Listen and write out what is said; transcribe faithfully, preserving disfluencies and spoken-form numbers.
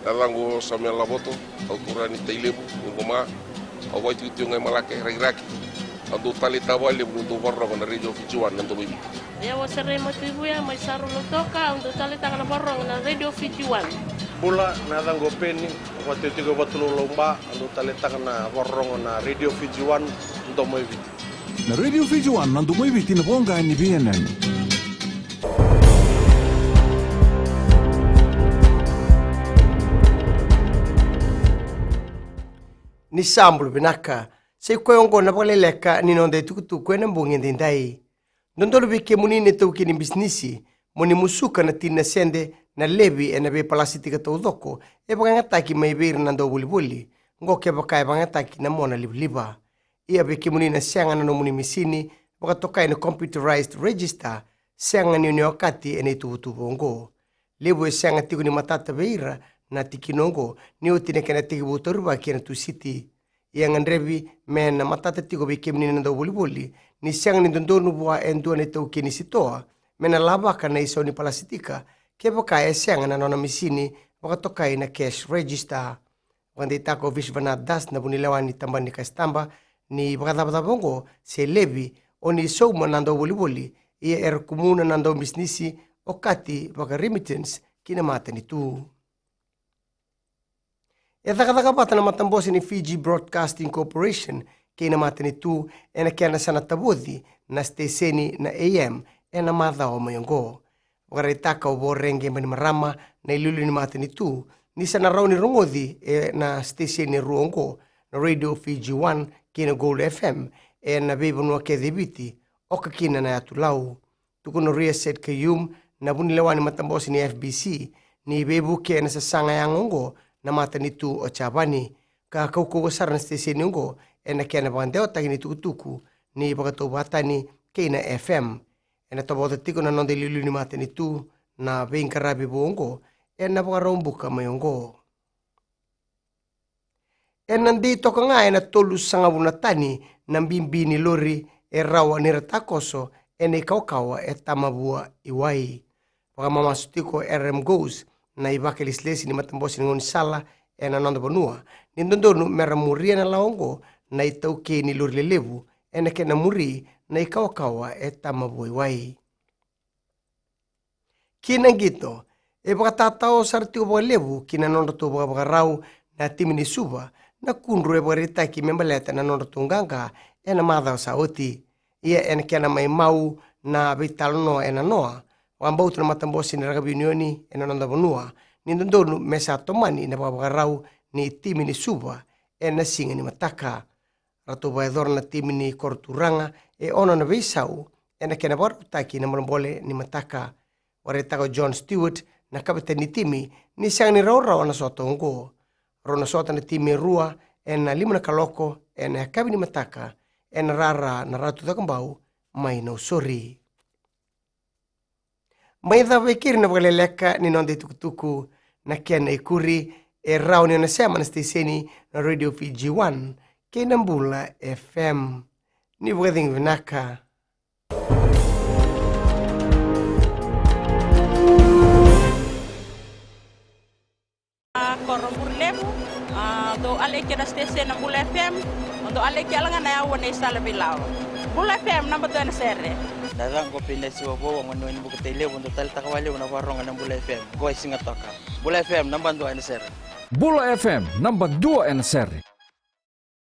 Na yacaqu o Samuel Lavoto, au turaga ni Tailevu, ni Goma. Au vakaitikotiko ga i Malake, Rakiraki. Au dau taleitaka vakalevu niu dau vakarorogo na Radio Fiji One na Domo i Viti. Ia, au o Serei Matuivuya mai Saru, Lautoka, au dau taleitaka na vakarorogo na Radio Fiji One. Bula, na yacaqu o Peni, au vakaitikotiko e Vatulaulau, Ba, au dau taleitaka na vakarorogo na Radio Fiji One na Domo i Viti. Na Radio Fiji One na Domo i Viti, na voqa ni veiyanuyanu. Ni sa bula vinaka. Sa i koya oqo na vakaleleka ni noda itukutuku ena bogi edaidai. Dodonu vei kemuni na itaukei ni bisinisi mo ni musuka na tini na sede na levi ena veipalasitiki taucoko e vakayagataki mai vei ira na dauvolivoli. Oqo kevaka e vakayagataki na mona livaliva. Ia vei kemuni na sega na nomuni misini vakatokai na computerized register, sega ni o ni okati ena ituvatuva oqo. Levu e sega tiko ni matata vei ira na tikina oqo ni oti na kena tekivu taurivaki ena Tusiti. Ia e gadrevi me na matata tiko vei kemuni na dauvolivoli ni sega ni dodonu vua e dua na itaukei ni sitoa me na lavaka na isau ni palasitika kevaka e sega na nona misini vakatokai na cash register. Vakadeitaka o Vishwanath Das, na vunilewa ni tabana ni kasitaba, ni vakacavacava oqo se levi o ni sauma na dauvolivoli, ia era kumuna na daubisinisi okati vaka-remittance ki na matanitu. E cakacaka vata na matabose ni Fiji Broadcasting Corporation kei na matanitu ena kena sa na tavoci na siteseni na A M ena macawa mai oqo. Vakaraitaka o Voreqe Bainimarama na iliuliu ni matanitu ni sa na rawa ni rogoci ena siteseni e rua oqo, na Radio Fiji One kei na Gold F M, ena veivanua kece e Viti, oka kina na Yatu Lau. Tukuna o Ria Said Khaiyum, na vunilewa ni matabose ni F B C, ni veivuke ena sasaga yaga oqo na matanitu o Japani, ka kaukauwa sara na siteseni oqo ena kena vakadewataki ni tukutuku ni vakatauvatani kei na F M. Ena tavoca tiko na noda iliuliu ni matanitu na veiqaravi vou oqo ena Vakaraubuka mai oqo. Ena dei toka ga ena tolusagavulu na tani na bibi ni lori e rawa ni ra takoso ena ikawakawa e Tamavua i Wai. Vakamamasu tiko o R M Ghosh, na ivakalesilesi ni matabose ni gaunisala ena noda vanua, ni dodonu me ra muria na lawa oqo na itaukei ni lori lelevu ena kena muri na ikawakawa e Tamavua i Wai. Ki na qito, e vakatatao sara tiko vakalevu ki na nodratou vakavakarau na timi ni Suva na kudru e vakaraitaki me baleta na nodratou qaqa ena macawa sa oti. Ia ena kena mai mau na veitalanoa ena noa, vakabauta na matabose ni rakavi unioni ena noda vanua ni dodonu me sa tomani na vakavakarau ni timi ni Suva ena siga ni mataka. Ratou vakayacora na timi ni koro turaga e ono na veisau ena kena vakarautaki na bolebole ni mataka. Vakaraitaka o John Stewart, na kavetani ni timi, ni sega ni rawarawa na sota oqo. Rau na sota na timi e rua ena lima na kaloko ena yakavi ni mataka ena rara na Ratu Cakobau mai Nausori. Mai cava e keri na vakaleleka ni noda itukutuku, na kena ikuri e rawa ni o na sema na siteseni na Radio Fiji One kei na Bula F M. Ni vakacegu vinaka. A, koro Burilevu, a, dou aleki na station na Bula F M, dou aleki yala ga na yaua nei sala veilawa. Bula F M, naba dua ena sere. Na yacaqu o Peni Siwavou, au gone ni Buku Tailevu, dou taleitaka vakalevu na vakarorogo na Bula F M. Qo e Sigatoka. Bula F M, naba dua ena sere. Bula F M, naba dua ena sere.